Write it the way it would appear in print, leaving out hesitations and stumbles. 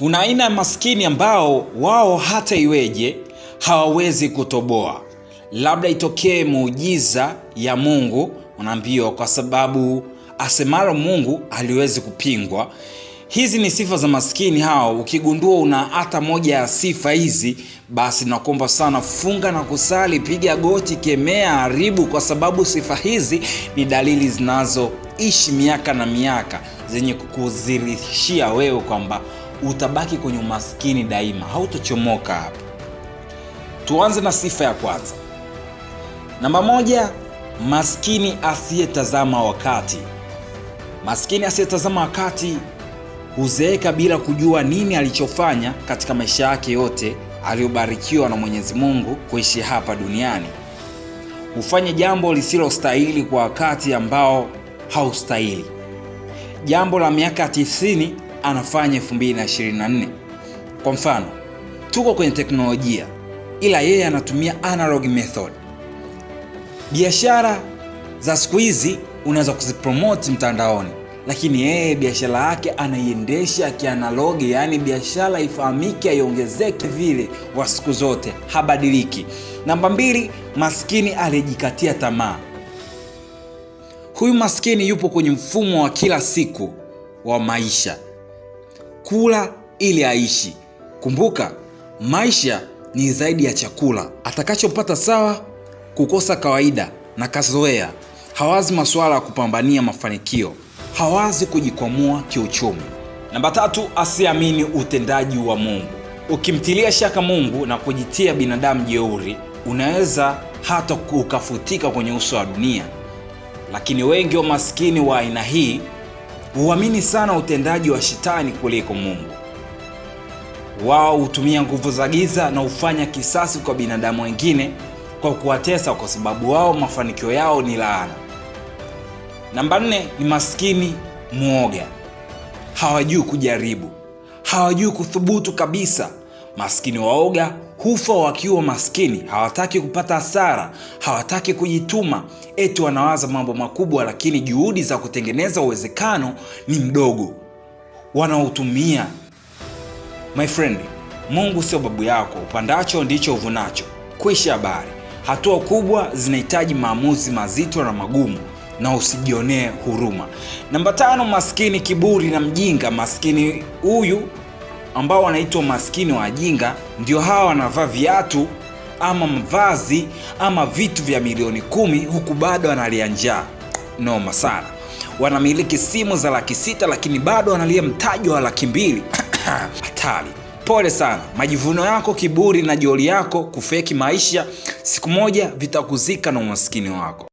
Kuna aina ya maskini ambao wao hata iweje hawawezi kutoboa, labda itokee muujiza ya Mungu, unaambiwa kwa sababu asemalo Mungu haliwezi kupingwa. Hizi ni sifa za maskini hao. Ukigundua una hata moja ya sifa hizi, basi nakuomba sana, funga na kusali, piga goti, kemea, haribu, kwa sababu sifa hizi ni dalili zinazoishi miaka na miaka, zenye kukudhihirishia wewe kwamba utabaki kwenye umaskini daima, hautochomoka hapa. Tuanze na sifa ya kwanza. Namba moja, maskini asiyetazama wakati. Maskini asiyetazama wakati huzeeka bila kujua nini alichofanya katika maisha yake yote aliyobarikiwa na Mwenyezi Mungu kuishi hapa duniani. Hufanye jambo lisilostahili kwa wakati ambao haustahili. Jambo la miaka 90 anafanya 2024. Kwa mfano, tuko kwenye teknolojia ila yeye anatumia analog method. Biashara za siku hizi unaweza kuzipromote mtandaoni, lakini yeye biashara yake anaiendesha kianalogi, yaani biashara ifahamike, aiongezeke vile wa siku zote, habadiliki. Namba mbili, maskini aliyejikatia tamaa. Huyu maskini yupo kwenye mfumo wa kila siku wa maisha, kula ili aishi. Kumbuka, maisha ni zaidi ya chakula. Atakachopata sawa, kukosa kawaida na kazoea. Hawazi masuala ya kupambania mafanikio, hawazi kujikwamua kiuchumi. Namba tatu, asiamini utendaji wa Mungu. Ukimtilia shaka Mungu na kujitia binadamu jeuri, unaweza hata ukafutika kwenye uso wa dunia. Lakini wengi wa maskini wa aina hii huamini sana utendaji wa shetani kuliko Mungu. Wao hutumia nguvu za giza na hufanya kisasi kwa binadamu wengine kwa kuwatesa, kwa sababu wao mafanikio yao ni laana. Namba nne ni maskini mwoga. Hawajui kujaribu, hawajui kuthubutu kabisa. Maskini waoga hufa wakiwa maskini, hawataki kupata hasara, hawataki kujituma, eti wanawaza mambo makubwa, lakini juhudi za kutengeneza uwezekano ni mdogo wanaotumia. My friend, Mungu sio babu yako. Upandacho ndicho uvunacho. Kwisha habari. Hatua kubwa zinahitaji maamuzi mazito na magumu, na usijionee huruma. Namba tano, maskini kiburi na mjinga. Maskini huyu ambao wanaitwa maskini wajinga ndio hawa wanavaa viatu ama mavazi ama vitu vya milioni 10 huku bado wanalia njaa. Noma sana. Wanamiliki simu za 600,000 lakini bado wanalia mtaji wa 200,000. Hatari. Pole sana. Majivuno yako, kiburi na jeuri yako kufeki maisha, siku moja vitakuzika na umaskini wako.